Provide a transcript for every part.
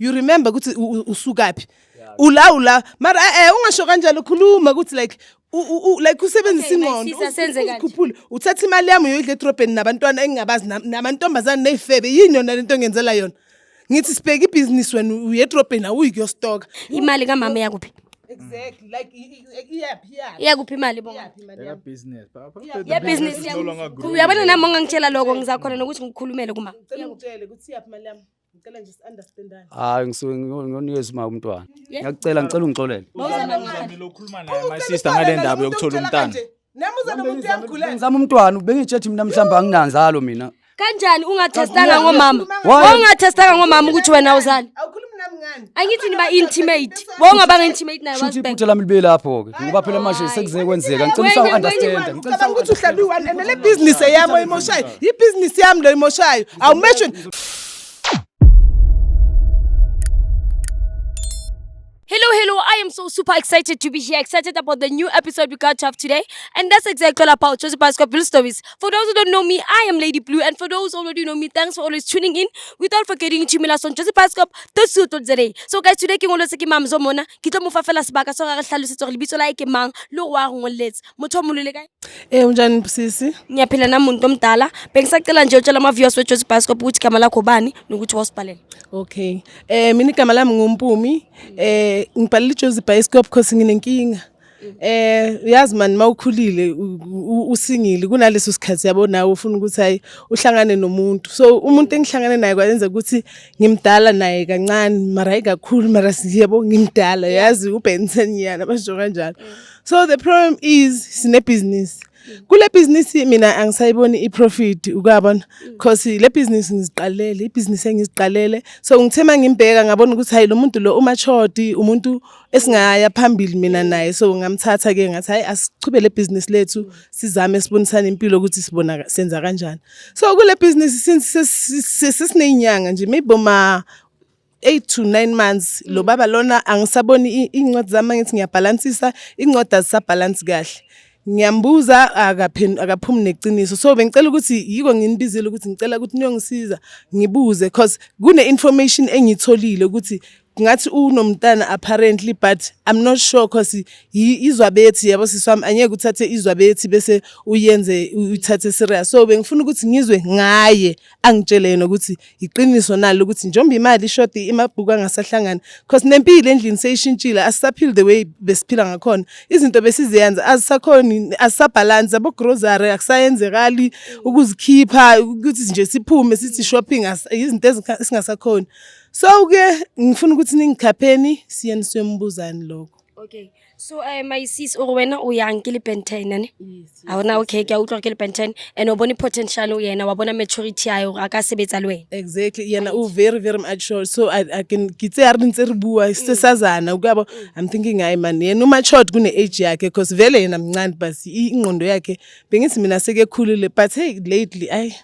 You remember ukuthi usukaphi. Ula ula mara ungasho kanjalo, khuluma ukuthi like like usebenzisa Okay, my ingqondo. sister, senze kanje. Uzikhuphule, uthatha imali yami uyoyidla edrobheni nabantwana engingabazi, namantombazane ney'febe. Yini yona lento ongenzela yona? Ngithi sibheke ibhizinisi, wena uye edrobheni, awuyi kuyostoka. Imali kamama iyakuphi? Exactly, like iyaphi, iyaphi? Iyakuphi imali, Bonga? Iyaphi imali yami? Business. Ya business uyabona nami ongangitshela lokho, ngizakhona nokuthi ngikukhulumele kuma. Ngicela ungitshele ukuthi iyaphi imali yami. Ngicela nje si-understandane. Hayi, ngisuke ngiyonikeza uma umntwana. Yeah. Ngiyakucela, ngicela ungixolele. Uzamile ukukhuluma naye my sister ngale ndaba yokuthola umntana. Nami uza nomuntu uyamgulela. Ngizama umntwana, bengitshethi mina mhlawumbe anginanzalo mina. Kanjani ungathestanga ngomama? Why? Ungathestanga ngomama ukuthi wena uzali? Awukhulumi nami ngani? Angithi niba intimate. Wawungabanga intimate naye Shuthi wasibheka. iphutha lami libe lapho-ke ngoba phela manje sekuze kwenzeka, ngicela usawu-understand, ngicela. Ucabanga ukuthi uhlala uyi-one and le business eyami oyimoshayo, ibhizinisi yami lo imoshayo. Awumention. Hello, hello. I am so super excited to be here, excited about the new episode we got to have today. And that's exactly all about Jozi Bioscope Blue Stories. For those who don't know me, I am Lady Blue. And for those who already know me, thanks for always tuning in. Without forgetting to mail us on Jozi Bioscope, the suit today. So guys, today ke ngoletse ke Mamzo mona. Ke tlo mo fa fela sebaka so re hlalosetse hore lebitso la hae ke mang, le hore wa re ngolletse. Motho o moholo le kae? Unjani sisi? Ngiyaphila nami, muntu omdala. Bengisacela nje utshela ama-viewers we-Jozi Bioscope ukuthi igama lakho ubani nokuthi wasibhalela. Okay. Mina igama lami nguMpumi. Ngibhalela iJozi Bioscope because nginenkinga. Uyazi man, mawukhulile usingile kunaleso sikhathi yabo, nawe ufuna ukuthi hayi uhlangane nomuntu. So umuntu engihlangane naye kwayenza ukuthi ngimdala naye kancane, mara hayi kakhulu, mara yabo ngimdala, yazi uBen 10 yana basho kanjalo. So the problem is sine business. Kule business mina angisayiboni iprofit, ukuyabona, because le business ngiziqalele, ibhizinisi engiziqalele. So ngithe mangimbheka ngabona ukuthi hayi, lo muntu lo umachodi, umuntu esingaya phambili mina naye. So ngamthatha ke, ngathi hayi, asichube le business lethu, sizame sibonisane impilo ukuthi sibona senza kanjani. So kule business since sesinenyanga nje, maybe ma 8 to 9 months, lo baba lona angisaboni iy'ncwadi zami. Ngithi ngiyabhalansisa iy'ncwadi, azisabhalansi kahle. Ngiyambuza, akaphumi neqiniso. So bengicela ukuthi, yiko nginibizile ukuthi ngicela ukuthi niyongisiza ngibuze, cause kune-information engiyitholile ukuthi ngathi unomntana apparently, but I'm not sure cause izwa bethi, yabo sisi wami, angeke uthathe izwa bethi bese uyenze uyithathe serious. So bengifuna ukuthi ngizwe ngaye, angitshele yena ukuthi iqiniso nalo ukuthi njengoba imali ishodi, imabhuku angasahlangani, cause nempilo endlini seyishintshile, asisaphili the way besiphila ngakhona. Izinto besiziyenza azisakhoni, azisabhalansi, abo-grocery akusayenzekali ukuzikhipha, ukuthi nje siphume sithi shopping, izinto esingasakhoni. So-ke ngifuna ukuthi ningikhapheni siyeni siyombuzani lokho. Okay. So my sis, o re wena o yang ke le Ben 10 ne? Ha hona, okay, ke a utlwa ke le Ben 10 and o bone potential ho yena, wa bona maturity ya hae hore a ka sebetsa le wena. Exactly, yena u very very mature, so I can ke tse a re ntse re bua sesazana, ukuyabo. I'm thinking hayi man, yena umatured kune age yakhe, because vele yena mncane but ingqondo yakhe bengithi mina sekekhulile, but hey, lately ayi,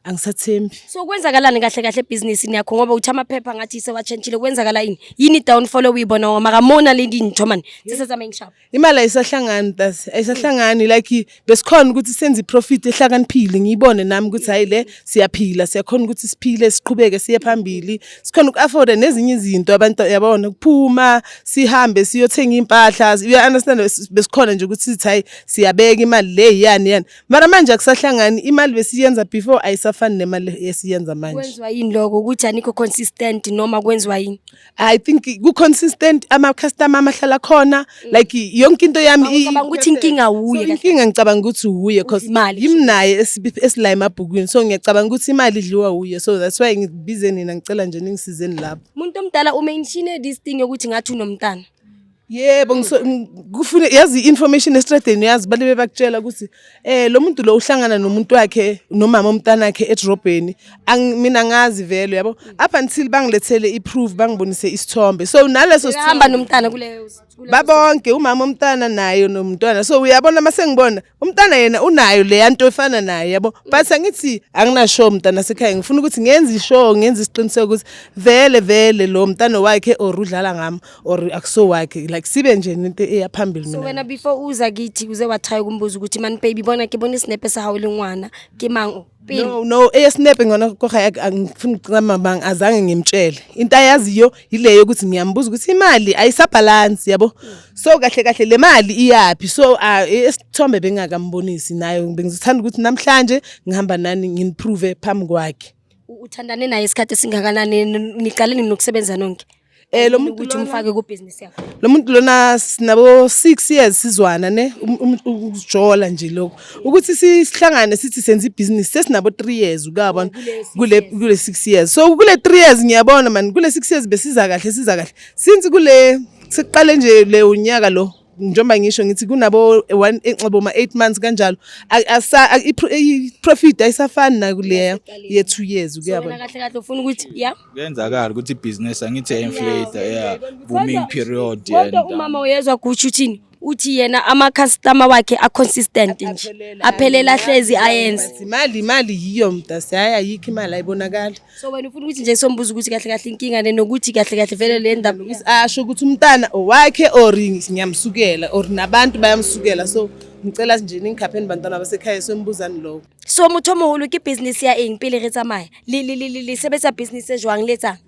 angisathembi. So kwenzakalani kahle kahle ebhizinisini yakho, ngoba uthi amaphepha ngathi sewatshentshile? Kwenzakala ini? Yini downfall oyibona mara mona le dintho man tse se tsamayeng sharp? Imali ayisahlangani, tas ayisahlangani. Like besikhona ukuthi senze iprofit ehlakaniphile, ngiyibone nami ukuthi hayi, le siyaphila, siyakhona ukuthi siphile, siqhubeke siye phambili, sikhona uku-afforda nezinye izinto abantu, yabona, ukuphuma sihambe siyothenga iy'mpahla, you understand? Besikhona nje ukuthi sithi hayi, siyabeka imali le yani yani, mara manje akusahlangani. Imali besiyenza before ayisafani nemali esiyenza manje. Kwenziwa yini lokho, ukuthi anikho consistent noma kwenziwa yini? I think ku-consistent, ama-customer amahlala khona, like yonke into yami. Ucabanga ukuthi inkinga wuye So, kahle? Inkinga ngicabanga ukuthi wuye cause Imali. yimnaye esila emabhukwini, so ngiyacabanga ukuthi imali idliwa wuye. So that's why ngibize nina, ngicela nje ningisizeni lapho. Muntu omdala, umentioned this thing yokuthi ngathi unomntana. Yebo, kufune yazi i-information estradeni, yazi balibe bakutshela ukuthi lo muntu lo uhlangana nomuntu wakhe nomama omntana wakhe edrobheni. Mina ngazi vele, yabo, up until bangilethele i-proof, bangibonise isithombe. So naleso Hamba nomntana kuleyo babonke umama omntana naye nomntwana. So uyabona, mase ngibona umntana yena unayo leya nto efana naye, yabo, but angithi anginashow mntana sekhaya. Ngifuna ukuthi ngenze ishow, ngenze isiqiniseko ukuthi vele vele lo mntana wakhe or udlala ngami or akuso wakhe, like sibe nje nento eya phambili. So Mina wena before uza kithi uze watry ukumbuza ukuthi, "Man baby, bona ke bone senepe sa hao le ngwana ke mang o?" Pele. No, eyesinepe ngona koga angifuni ukuqamba manga, azange ngimtshele. Into ayaziyo yileyo ukuthi ngiyambuza ukuthi imali ayisabhalansi, yabo. So kahle kahle le mali iyapi? So esithombe bengakambonisi nayo, bengizithanda ukuthi namhlanje ngihamba nani nginiprove phambi kwakhe. Uthandane naye isikhathi esingakanani? Niqale nini nokusebenza nonke? Lo muntu ukuthi lona- umfake kubhizinisi yakho. Lo muntu lona sinabo 6 years sizwana ne, ukujola nje lokho ukuthi sihlangane sithi senza ibhizinisi, sesinabo 3 years ukabona kule 6 years. So kule 3 years ngiyabona man, kule 6 years besiza kahle, siza kahle since kule siqale nje le unyaka lo, njengoba ngisho ngithi kunabo one enxebo ma 8 months kanjalo, i-profit ayisafani nakuleya ye 2 years. So wena Ukuyabona. kahle kahle ufuna ukuthi ya Kuyenzakala ukuthi ibhizinesi angithi inflate, yeah, booming period Kodwa and umama uyezwa Gucci uthini? Uthi yena ama-customer wakhe a-consistent nje, aphelela, ahlezi ayenze. Imali yiyo mntase, hayi, ayikho imali, ayibonakali. So wena ufuna ukuthi nje sombuza ukuthi kahle kahle inkinga le nokuthi kahle kahle vele le ndaba Ukuthi asho ukuthi umntana owakhe or ngiyamsukela or nabantu bayamsukela. So ngicela nje ningikhapheni bantwana basekhaya, sombuzani lokho. So motho o moholo, ke business ya eng pele re tsamaya? Le sebetsa business e jwang, le etsang?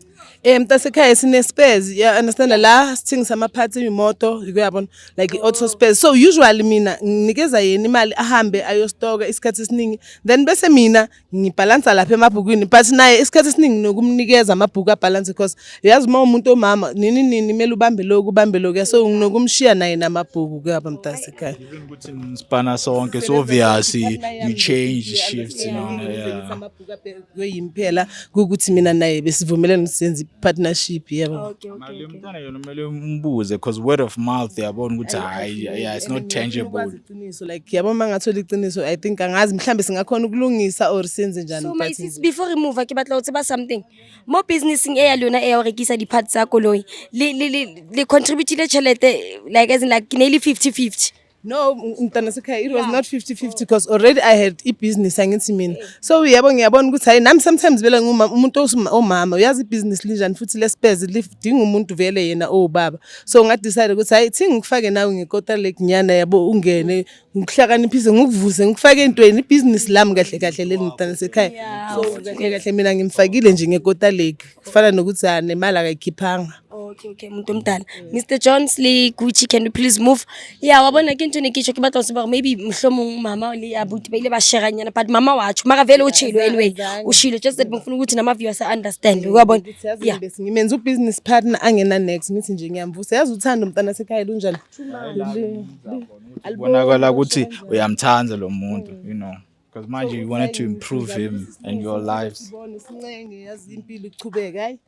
Mntasekhaya, sine spares, yeah, understand, la sithengisa ama-parts imoto, uyabona, like i-auto spares. So usually mina nginikeza yena imali ahambe ayostoka isikhathi esiningi, then bese mina ngibhalansa lapha emabhukwini, but naye isikhathi esiningi nokumnikeza amabhuku abhalanse, because uyazi uma umuntu omama nini nini kumele ubambe lokhu, ubambe lokhu, so nginokumshiya naye namabhuku kuyaba mntasekhaya. Even ukuthi nisipana sonke, so obviously you change shifts, yeah. Kuyimi phela kukuthi mina naye besivumelene ukuthi senze i-partnership, yebo. Okay. Mali yomntwana yona kumele umbuze, because word of mouth, yabona ukuthi hayi, yeah, it's not tangible. Ukwazi iqiniso, like yabo, uma ngathola iqiniso, I think angazi mhlambe singakhona ukulungisa or senze njani. So my But sis, before re move, ke batla ho tseba something mo businessing e ya lona e ya ho rekisa di-parts tsa koloi. Le contributile tjhelete, like as in like ke ne e le 50-50? No, mntana sekhaya, it was not 50-50 because already I had i-business, angithi mina. So yebo, ngiyabona ukuthi hayi, nami sometimes vele ngumama, umuntu omama, uyazi ibhizinisi linjani futhi le-spares lidinga umuntu vele yena owubaba. So ngadecide ukuthi hayi, thi ngikufake nawe ngekota lekunyana, yabo, ungene ngikuhlakaniphise, ngikuvuse, ngikufake entweni, ibhizinisi lami kahle kahle leli, mntana sekhaya. So kahle kahle mina ngimfakile nje ngekota leki. Kufana nokuthi ha nemali akayikhiphanga. Okay, muntu omdala. Mr Jones le Gucci, can you please move? Yeah, wa bona ke ntho ne ke tjho, ke batla ho tseba hore maybe mohlomong mama le abuti ba ile ba sharanyana, but mama wa tjho, mara vele o tjhilo anyway. O shilo, just that ngifuna ukuthi nama viewers a understand. Uyabona? Yeah. Bese ngimenza u-business partner angena next, ngithi nje ngiyamvusa, yazi uthando mntana sekhaya lunjani. Kubonakala ukuthi uyamthanda lo muntu, because manje you wanted to improve him and your lives. Sibone sincenge, yazi impilo ichubeke, hayi,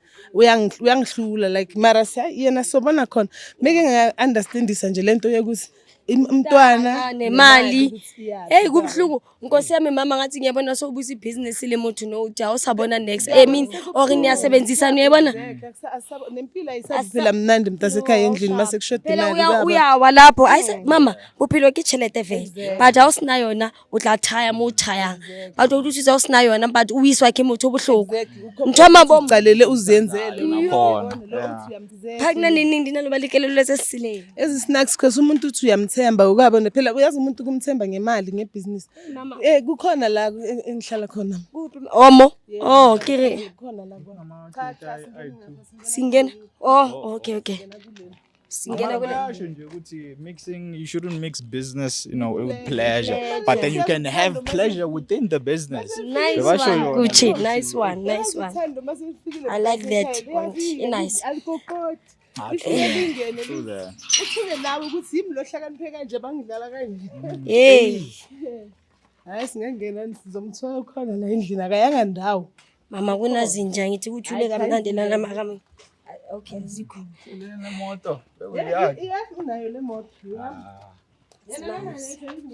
uyangihlula like, mara yena sobona khona meke nga-understandisa nje lento yokuthi umntwana Nemali. Ukuthi iyaphi. Hey, kubuhlungu nkosi yami mama, ngathi ngiyabona sowubusa ibhizinisi le motho no uthi awusabona next. I mean, or niyasebenzisana, uyayibona? Nempilo ayisaphila mnandi mntasekhaya endlini mase kushoda Phela imali. uya Baba. Uyawa lapho. Ayise mama, bophelo ke tjhelete fela, but ha o sena yona o tla thaya mo o thayang, but o utlwisisa o sena yona, but o iswa ke motho o bohloko, ntho ya mabomo. Ucalele uzenzele. Nakhona. Phakuna neng neng di na le ba le kelello tse sileng. Ezi snacks, cause umuntu uthi uyamthemba, ukabona phela, uyazi umuntu kumthemba ngemali ngebhizinisi. Mama. Kukhona la engihlala khona. Omo oh ke re Kukhona la kwa. Cha cha. Singena, oh okay, singena kule. Bayasho nje ukuthi mixing, you shouldn't mix business with pleasure, but then you can have pleasure within the business. Nice Bebasho one yona. Gucci, nice one, nice one. Uthando mase lifikile I like that liyafika, one. I-nice. Alikokoti. Ah, Lifike lingene. True that. Uthuke nawe ukuthi yimi lo hlakaniphe kanje, bangidlala kanje. Hey. Hayi, singangena, sizomthola khona la endlini, akayanga ndawo. Mama, kunazinja, ngithi kuthule kamnandi lana mara okay, zikho. Nemoto. Iya, unayo le moto.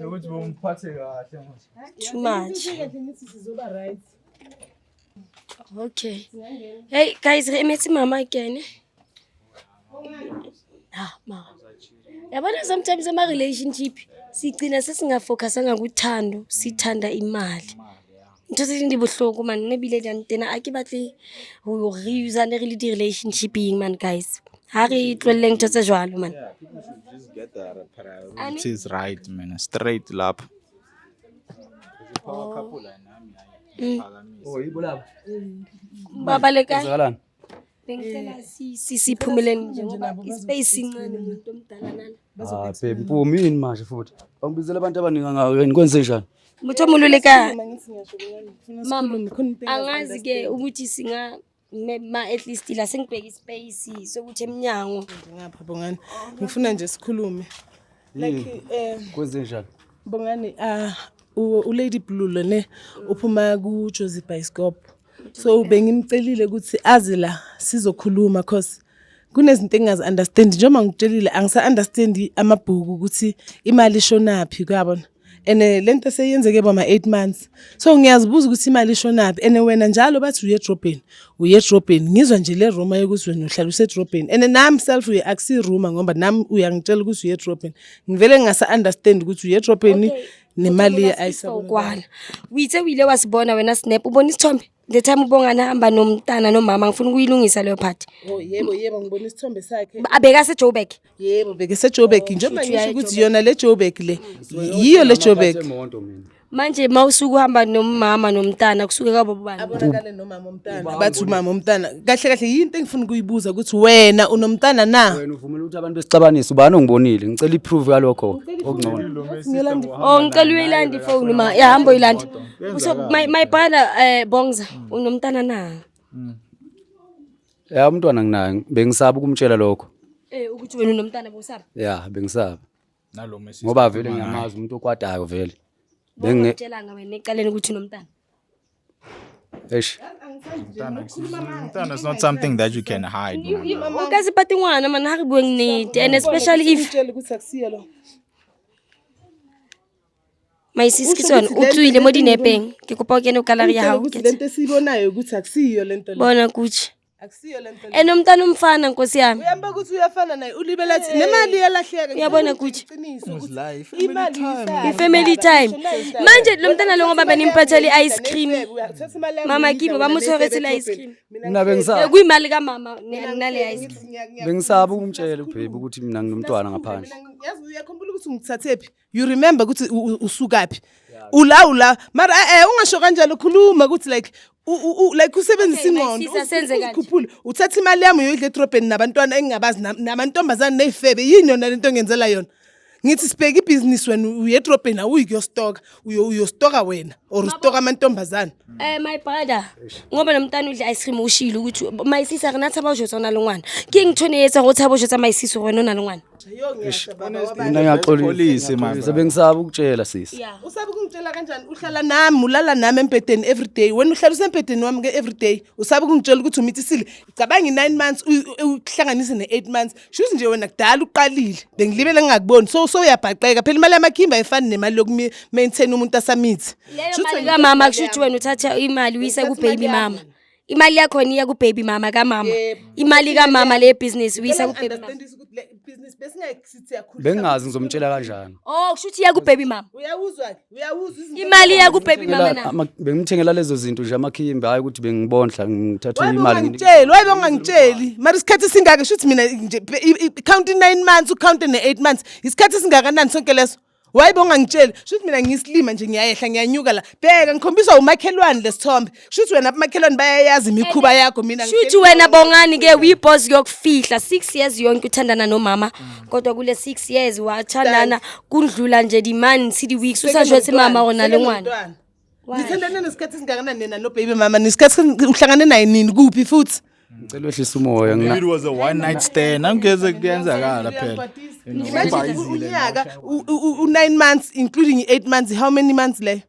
Ukuthi bomphathe kahle manje. Too much. Kahle ngithi sizoba right. Okay, hey guys, re emetse mama kene. Ha mama, yabona sometimes ama-relationship sigcina sesingafocusanga kuthando, sithanda imali. Ntho tse ding di bohloko man, nna ebile di a ntena, a ke batle ho re usane re le di-relationshipeng man. Guys, ha re tlohelleng ntho tse jwalo man. Yeah, people should just get their priorities right, man. Straight lapho. Power couple nami hayi. Oh, yibo laba. Baba le kae? Kwenzakalani? Bengicela siphumeleni nje ngoba ispace sincane, umuntu omdala nana. Ah, babe, Mpumi yini manje futhi? Bangibizela abantu abaningi kangaka, yini kwenze njani? Motho o le kae? Mangithi ngiyasho, Bongani, ngifuna Mama, sikhulume, khona into angazi ke ukuthi singa ma at least la sengibheka ispace sokuthi eminyango. Nje ngapha, Bongani, ngifuna nje sikhulume, like Kwenze njani? Bongani, ah, uLady Blue lone uphuma ku Jozi Bioscope. So bengimcelile ukuthi aze la sizokhuluma, cause kunezinto engingazi understand, njengoba ngikutshelile, angisa understand amabhuku ukuthi imali ishonaphi, kuyabona. And lento seyenzeke boma 8 months. So ngiyazibuza ukuthi imali ishonaphi, and wena njalo bathi uye edrobheni, uye edrobheni. Ngizwa nje le rumour yokuthi wena uhlala usedrobheni. And nami self uye akusi rumour, ngoba nami uyangitshela ukuthi uye edrobheni. Ngivele ngingasa understand ukuthi uye edrobheni nemali ayisabonakali. Kwana o itse o ile wa se bona wena snap, o bone isithombe the time uBongani hamba nomntana nomama. Ngifuna ukuyilungisa leyo part. Oh yebo yebo, ngibona isithombe sakhe. Abeka seJoburg. Yebo, beke seJoburg, njengoba Shuthi ngisho uya ukuthi yona le Joburg le, yiyo le Joburg. Emoto mina. Manje mawusuke uhamba nomama nomntana, kusuke kwabo bani? Abonakale nomama omntana, bathi umama omntana. Kahle kahle yinto engifuna ukuyibuza ukuthi wena unomntana na? Wena uvumela ukuthi abantu besixabanise, ubani ongibonile? Ngicela iproof yalokho okungcono. Oh, ngicela uyilanda ifoni ma, yahamba uyilanda. So my brother, Bongza, unomntana na? Ya, umntwana nginaye, bengisaba ukumtshela lokho. Ukuthi wena unomntana bosaba? Ya, bengisaba. Nalo message. Ngoba vele ngiyamazi umuntu okwatayo vele. Benge Bengitshelanga wena ecaleni ukuthi unomntana? Eish. Umntana is not something that you can hide, man. O ka se pate ngwana man, ha re bueng nnete, and especially if Ngitshele ukuthi akusiyo lo. My sis, ke Usho tsone ukuthi o lento- tswile mo lento dinepeng, ke kopa o kene o gallery ya Ngitshele hao. ukuthi lento esiyibonayo ukuthi akusiyo lento le. Bona kuthi Akusiyo lento le. And umntana umfana, nkosi yami. Uyamba ukuthi uyafana naye, ulibela athi nemali iyalahleka. Uyabona kuthi Iqiniso ukuthi Life. imali yisala. I-family time. Manje lo mntana lo, ngoba benimphathele i-ice cream. Mama kibo ba mo tshwaretse le ice cream. Mina bengisaba. Kuyimali kamama nale ice cream. Bengisaba ukumtshela ubaby ukuthi mina nginomntwana ngaphandle. Yazi, uyakhumbula ukuthi ungithathephi? You remember ukuthi usukaphi? Ula mara ungasho kanjalo, khuluma ukuthi like like usebenzisa Okay, my ingqondo. sister, senze kanje. Uzikhuphule, uthatha imali yami uyoyidla edrobheni nabantwana engingabazi, namantombazane ney'febe. Yini yona lento engenzela yona? Ngithi sibheke ibhizinisi, wena uye edrobheni, awuyi kuyostoka, uyostoka wena or ustoka amantombazane. My brother, ngoba nomntana udla ice cream, ushilo ukuthi my sister rena tshaba ho jwetsa o na le ngwana. Ke eng ntho e ne e etsa gore o tshabe ho jwetsa my sister gore wena o na le ngwana? Mina ngiyaxolisa. Policy, my Ngiyaxolisa, bengisaba ukutshela sisi. Yeah. Usabe ukungitshela kanjani? Uhlala nami, ulala nami embhedeni everyday. Wena uhlala usembhedeni wami ke everyday, usabe ukungitshela ukuthi umithisile. Cabanga i-9 months uhlanganise ne-8 months, shuthi nje wena kudala uqalile, bengilibele ngingakuboni. So uyabhaqeka phela, imali yamakhimba ayifani nemali yoku-maintain umuntu asamithi. Leyo Shuthi mali wena kamama, uthatha kusho ukuthi imali. wena uthatha imali uyisa Uthatha ku-baby imali yami. mama. Imali yakhona iya ku-baby mama kamama. Yebo. Imali kamama le business uyisa Ngicela ku-baby mama. ngi-understandise ukuthi le business besingayisithi siyakhulisa. Bengingazi ngizomtshela kanjani. Oh, kusho ukuthi iya ku-baby mama. Uyawuzwa-ke, uyawuzwa izinto. Imali iya ku-baby mama na? Bengimthengela lezo zinto nje amakhimbi, hayi ukuthi bengibondla ngithathe Wabe imali. ungangitsheli, wabe ungangitsheli. Mara isikhathi singaka, shuthi mina nje count i-9 months, ukhawunte ne-8 months, isikhathi singakanani sonke leso? Wayibe ungangitsheli, shuthi mina ngiyisilima nje, ngiyayehla ngiyanyuka la. Bheka, ngikhombiswa umakhelwane lesithombe, shuthi wena abamakhelwane bayayazi imikhuba yakho, mina Shuthi wena Bongani ke uyiboss yokufihla 6 years yonke uthandana nomama, kodwa kule 6 years wathandana kundlula nje di months, di weeks, usajwetse mama ona le ngwana. Why? Nithandane nesikhathi esingakanani nina no-baby mama? Nesikhathi uhlangane naye nini, kuphi futhi? Ngicela wehlisa umoya ngina. It was a one night stand. Angeze kuyenzakala phela. You know, Imagine ubhayizile. unyaka u-9 months including i-8 months, how many months le?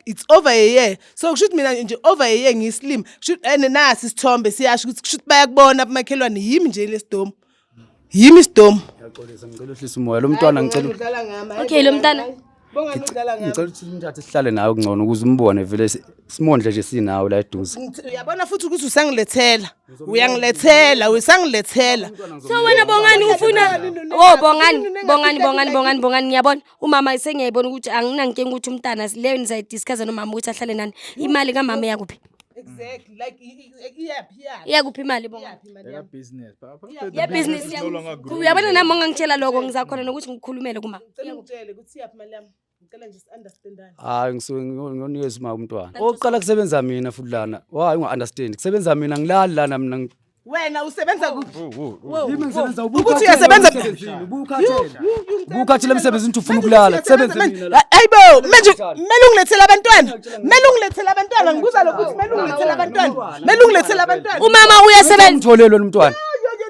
It's over a year. So kusho ukuthi mina nje over a year ngiyisilima. Kusho and nasi isithombe siyasho ukuthi kusho ukuthi bayakubona abomakhelwane, yimi nje lesidomu, yimi isidomu. Ngiyaxolisa, ngicela wehlisa umoya lo mntwana, ngicela Udlala ngami. Okay, lo mntana. Bongani, udlala ngami. Ngicela ukuthi umthathe sihlale nawe kungcono ukuze umbone vele, simondle nje sinawe la eduze. Uyabona futhi ukuthi usangilethela, uyangilethela, usangilethela. So wena Bongani ufuna, oh Bongani, Bongani, Bongani, Bongani, Bongani, ngiyabona umama sengiyayibona ukuthi anginankinga ukuthi umntana leyo nizayidiscussa nomama ukuthi ahlale nani. Imali kamama iyakuphi? Exactly, like iyaphi, iyaphi? Iyakuphi imali, Bongani? Yeka business. Ye business. Uyabona nami ongangitshela lokho, ngizakhona nokuthi ngikhulumele kumama. Ngicela ungitshele ukuthi iyaphi imali yami. Ngicela nje si-understandane. Hayi, ngisuke ngiyonikeza uma umntwana. Oqala kusebenza mina futhi lana. Why unga-understand? Kusebenza mina, ngilali lana mina. Wena usebenza kuphi? Yimi ngisebenza. Ukuthi uyasebenza- Ubukhathele. Ubukhathele emsebenzini, uthi ufuna ukulala. Kusebenze mina la. Ayibo, manje kumele ungilethele abantwana. Kumele ungilethele abantwana, ngibuza lokhu ukuthi kumele ungilethele abantwana. Kumele ungilethele abantwana. Umama uyasebenza. Ngitholelwe umntwana.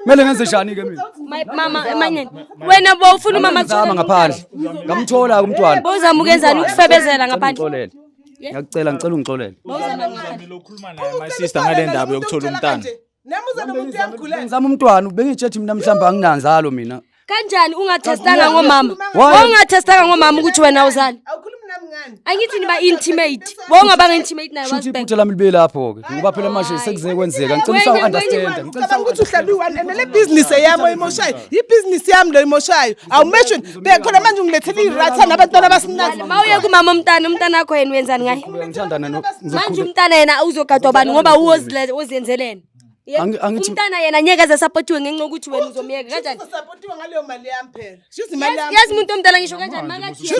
Kumele ngenze njani ke mina? My mama emanyeni. Wena bowufuna umama Ngizama ngaphandle. Ngamthola umntwana. Bowuzama ukenzani, ukufebezela ngaphandle? Ngixolele. Ngiyakucela, ngicela ungixolele. Lokhuluma naye my sister ngale ndaba yokuthola umntana. Nemuza nomuntu uyamgulela. Ngizama umntwana, bengitshethi mina mhlawumbe anginanzalo mina. Kanjani ungathestanga ngomama? Why? Ungathestanga ngomama ukuthi wena uzali. Awukhulumi nami ngani? Angithi niba intimate. Bowungabanga intimate naye Shuthi wasibheka. iphutha lami libe lapho ke. Ngoba phela manje sekuze kwenzeka. Ngicela usa understand. Ngicela Ucabanga ukuthi uhlala uyi-one and le business eyami oyimoshayo, ibhizinisi yami lo imoshayo. Awumeshoni, bheka khona manje ungilethele iy'ratha nabantwana abasimnandi. Mawuye kumama umntana, umntana wakho yena wenzani ngaye? ngithandana no Manje umntana yena uzogadwa bani ngoba uwozenzelena? Umntana yena ngeke aze supportiwe ngenxa yokuthi wena uzomyeka kanjani? Uzosapotiwa ngaleyo mali yami phela. Shuthi imali yami. Yazi umuntu omdala ngisho kanjani makathi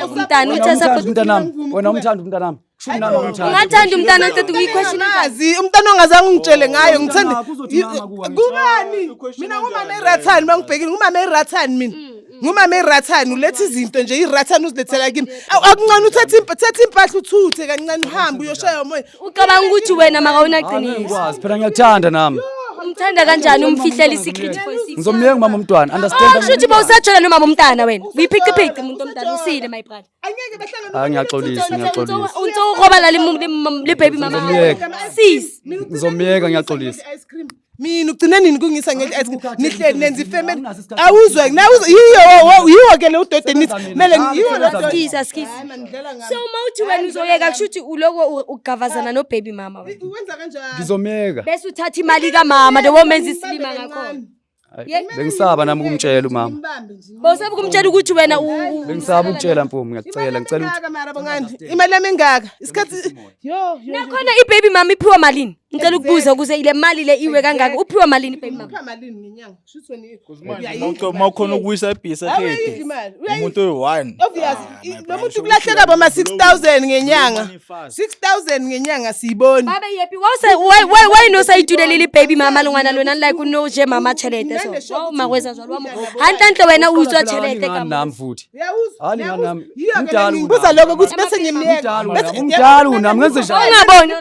umntana uthi Wena support. umntanami, wena umthanda umntanami. Kusho nami umthanda. Ungathanda umntana tata uyi-question enjani? Ngazi umntana ongazange ungitshele ngayo, ngithanda Umntana uzothi mama kuwe, angithi. kubani? Mina ngumama erathani, bangibhekile ngumama erathani mina. Ngumama erathani, uletha izinto nje irathani uzilethela kimi. Akuncane uthathe thatha impahla uthuthe kancane uhambe uyoshaya umoya. Ucabanga ukuthi wena makawunaqiniso. Ngikwazi phela, ngiyakuthanda nami. Umthanda kanjani umfihlela i-secret for 6? Ngizomyeka umama umntwana. Understand? Oh, shuthi bowusajola nomama umntana wena. Uyiphiciphici umuntu omdala, usile my brother. Angeke bahlangane. Ah, ngiyaxolisa, ngiyaxolisa. Untso urobala le baby mama. Ngizomyeka. Sis. Ngizomyeka, ngiyaxolisa. Ice cream. Mina ugcine nini kungisa nge ice cream? Nihleli nenza ifamily. Anginaso isikhathi. Awuzwe, nawuzwe yiyo yiwo ke le udode nithi mele yiwo lo dode. Skisa skisa. Hayi man, ngidlala ngami. So mawuthi wena uzoyeka, kushuthi uloko ugavazana no baby mama wena. Wenza kanjani? Ngizomyeka. Bese uthatha imali kamama the women's isilima ngakhona. Hayi, bengisaba nami ukumtshela umama. Ngimbambe nje. Bowusaba ukumtshela ukuthi wena Bengisaba ukutshela Mpumi, ngiyakucela, ngicela ukuthi Engaka mara bongani. Imali yami engaka. Isikhathi yo yo. Nakhona i-baby mama iphiwa malini? Ngicela ukubuza ukuze ile mali le iwe kangaka, uphiwa malini i-baby mama? Upha malini ngenyanga? Shuthi wena Uma ukhona ukuyisa ibhisa Awuyidli kede. imali. Uyayidla. Umuntu oyi-one. Obvious. Lo muntu kulahleka boma 6000 ngenyanga. 6000 ngenyanga siyiboni. Babe yepi wawuse why no sa itulelele i-baby mama le ngwana lona like no je mama tjhelete so wa o magwetsa jwalo wa mo hantlentle wena o utswa tjhelete ka Alingani nami futhi. Uyawuzwa? Alingani nami. Yiyo ke Umdala ngibuza lokho ukuthi bese ngimyeka. Umdala unami, umdala unami, ngenze njani? Ungaboni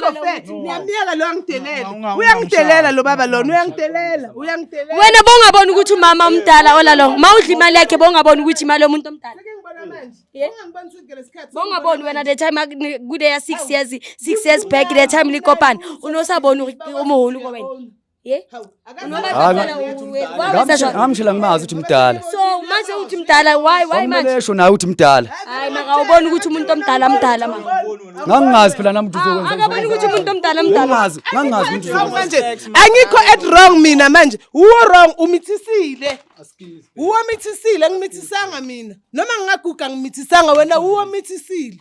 Ngiyamyeka lo angidelela. Uyangidelela lo baba lona, uyangidelela, uyangidelela. wena bongaboni ukuthi umama omdala olalong ma udla imali yakhe, bongaboni ukuthi imali yomuntu omdala. Seke ngibona manje. Yeah. Ungangiboni sonke lesikhathi. Bongaboni wena the time kuleya 6 years back, the time likopana unosaboni hore o moholo ko wena ye. Hawu, Ngamshela ngimazi ukuthi mdala. So manje uthi mdala, why manje? Kwamele esho naye ukuthi mdala. Hayi maka, awuboni ukuthi umuntu omdala mdala maka. Ngangingazi phela nami ukuthi uzokwenza. Akaboni ukuthi umuntu omdala mdala. Ngangingazi, ngangingazi ukuthi uzokwenza. Manje angikho at wrong mina manje. Uwo wrong, umithisile. Uwo mithisile, ngimithisanga mina. Noma ngingaguga ngimithisanga wena, uwo mithisile.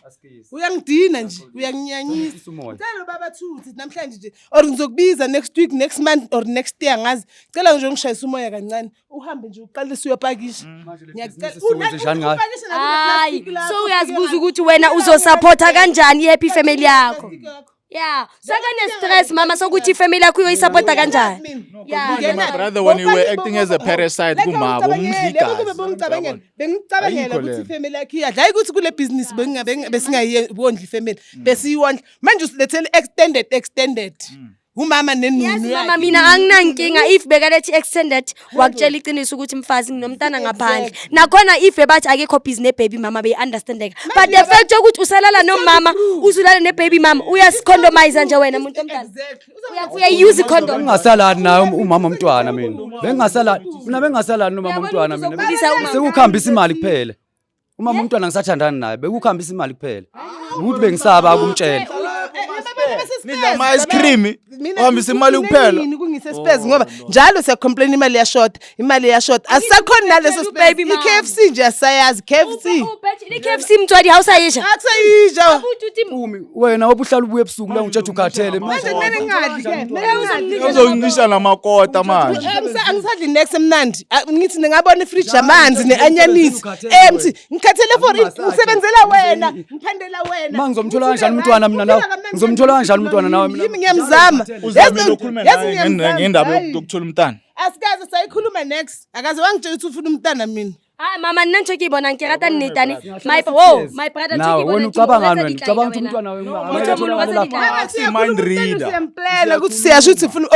Uyangidina nje, uyanginyanyisa. Umoya. Ngicela baba thuthi namhlanje nje or ngizokubiza next week, next month or next year, ngazi. Cela nje ungishayise umoya kancane. Uhambe nje uqalise uyopakisha. Ngiyacela. Siwenze njani ngayo? Upakishe nakule Hayi, plastic lakho, so uyazibuza ukuthi wena uzosupporta kanjani i-happy family yakho. Plastic yakho. Yeah, saka ne-stress mama sokuthi ifamily yakho uyoyisupporta kanjani. Yeah. My brother, when you were acting as a parasite kumabo, umdla igazi. Bengicabangela, bengicabangela Ayikho ukuthi leyo. ifamily yakho iyadla, hayi ukuthi kule business besingayondli ifamily, besiyondla. Manje usilethele extended, extended umama nenunu Yazi mama, yakhe. mina anginankinga if bekalethi extended, wakutshela iqiniso ukuthi mfazi nginomntana ngaphandle. Nakhona if bebathi akekho busy ne-baby mama, beyi-understandeka, but the fact yokuthi usalala nomama, uzulala ne-baby mama, uyasicondomize nje wena muntu omdala. Exactly. Uyayi-use icondom. Bengingasalani naye umama umntwana mina. Bengingasalani, mina bengingasalani nomama umntwana mina. Uzokhulisa umama. Sekukhambisa imali kuphela. Umama umntwana ngisathandana naye, bekukhambisa imali kuphela. Ukuthi bengisaba ukumtshela. Nidla ama-ice cream, uhambise imali kuphela. Yini kungise Spurs ngoba njalo siyacomplain imali yashota, imali yashota. Asisakhoni naleso you, Spurs. baby mama. I-KFC nje asayazi, KFC. I-KFC mtswadi ha o sa e ja. Akusayija. Mpumi wena obuhlala ubuye ebusuku la ngitshela ukhathele Manje kumele ngingadli ke. Kumele ngingadli. Uzongisha namakota manje. Angisadli next emnandi. Ah, ngithi ngingabona ifridge yamanzi ne-anyanisi empty. Ngikhathele for ngisebenzela wena, ngiphandela wena. Ma ngizomthola kanjani umntwana mina nawe? Ngizomthola kanjani umntwana nawe mina? Yimi ngiyamzama. Uzamile ukhulume Yazi naye ngiyamzama. ngendaba Hayi. yokuthola umntana. Asikaze sayikhuluma next. Akaze wangitshela ukuthi ufuna umntana mina. Ah mama, nna ntho ke e bonang, ke rata nnetane. My oh, my brother, ntho ke Nawe e wena bonang ke ucabangani o wena? etsa Ucabanga ukuthi ditlaela umntwana wena. Motho o moholo wa tsa ditlaela. Mind reader. Siyamplana ukuthi siyasho ukuthi ufuna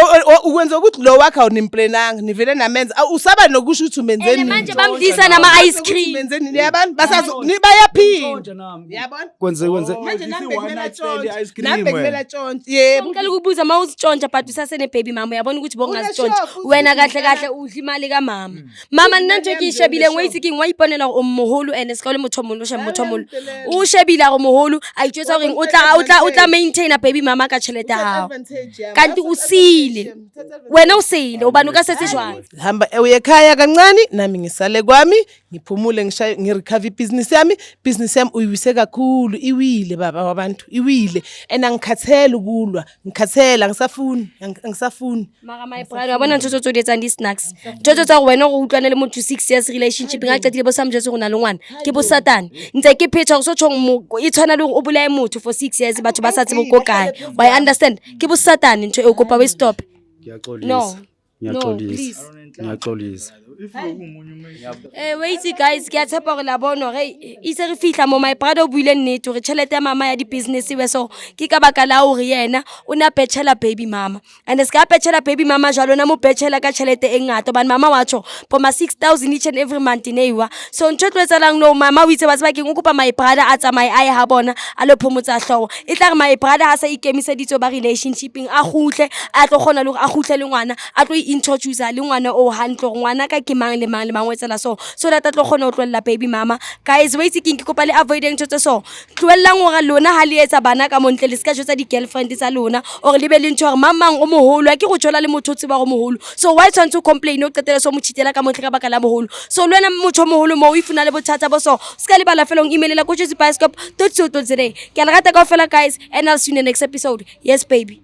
ukwenza ukuthi lo wakhe awunimplananga, nivele namenza. Usaba nokusho ukuthi umenzeni. Ene manje bamdlisa nama-ice cream. Umenzeni yabani? Basazi ni bayaphinda. Yabona? Kwenze kwenze Manje You nami see one bekumele night stand, atshontshe. i-ice cream Nami bekumele wena. atshontshe. Yebo. Ngicela ukubuza, uma uzitshontsha but usasene-baby mama, uyabona ukuthi bongazitshontsha Une-sure futhi wena kahle ukuthi kahle udla imali kamama. Mama, nna ntho e ke e shebileng wa itse keng, wa iponela gore o moholo and se ka o le motho o moholo, o shebe motho o moholo o shebile a gore moholo a itjwetsa goreng o tla maintaina baby mama ka tšhelete ya gago, kanti o sile wena, o sele obane o ka setse jwang. Hamba uye ekhaya kancane, nami ngisale kwami, ngiphumule, ngishaye ngirecover ibhizinisi yami. Ibhizinisi yami uyiwise kakhulu, iwile baba wabantu, iwile and angikhathele ukulwa, ngikhathele, angisafuni, angisafuni. Mara my brother, wa bona ntho tse tse o di etsang di-snacks, ntho tse tsa gore wena gore o utlwane le motho 6 years relationship, nga qetile bo sa mo jwetse gore o na le ngwana, ke bosatane. Ntse ke phetha gore so tjhong e tshwana le gore o bolaye motho for 6 years, batho ba sa tsebe ko kae. Wa e understand? Ke bosatane ntho eo, kopa o e stop. Ngiyaxolisa. No. No, Ngiyaxolisa. please. Ngiyaxolisa. Wait guys, ke a tshepa gore la bona gore itse re fitlha mo. My brother o buile nnete gore tšhelete ya mama ya di-business we, so ke ka baka la gore yena o ne a petšhela baby mama and se ka petšhela baby mama jalo, na mo petšhela ka tšhelete e ngata hobane mama wa tjho poma 6000 each and every month neiwa. So ntho e tlo etsalang no, mama o itse wa tseba keng, o kopa my brother a tsamaye a ye ha bona a lo phomotsa hlooho. E tla re my brother ha sa ikemiseditse ba relationshipeng, a kgutle, a tlo kgona le hore a kgutle le ngwana, a tlo i-introduce le ngwana o hantle gore ngwana ka ke mang le mang le mang o etsela so, so that a tlo kgona ho tlohella baby mama. Guys, wa itse keng, ke kopa le avoideng ntho tse so. Tlohellang hore lona ha le etsa bana ka montle, le se ka jwetsa di-girlfriend tsa lona or le be le ntho hore mang mang o moholo. A ke go jola le motho o tseba gore moholo, so why tshwanetse o complain, o qetele so mo cheatela ka montle ka baka la moholo? So le wena motho o moholo mo o ifuna le bothata bo, so se ka lebala fela ong emailela ko josephioscope dot co dot za. Ke a le rata kaofela guys, and I'll see you in the next episode. Yes baby.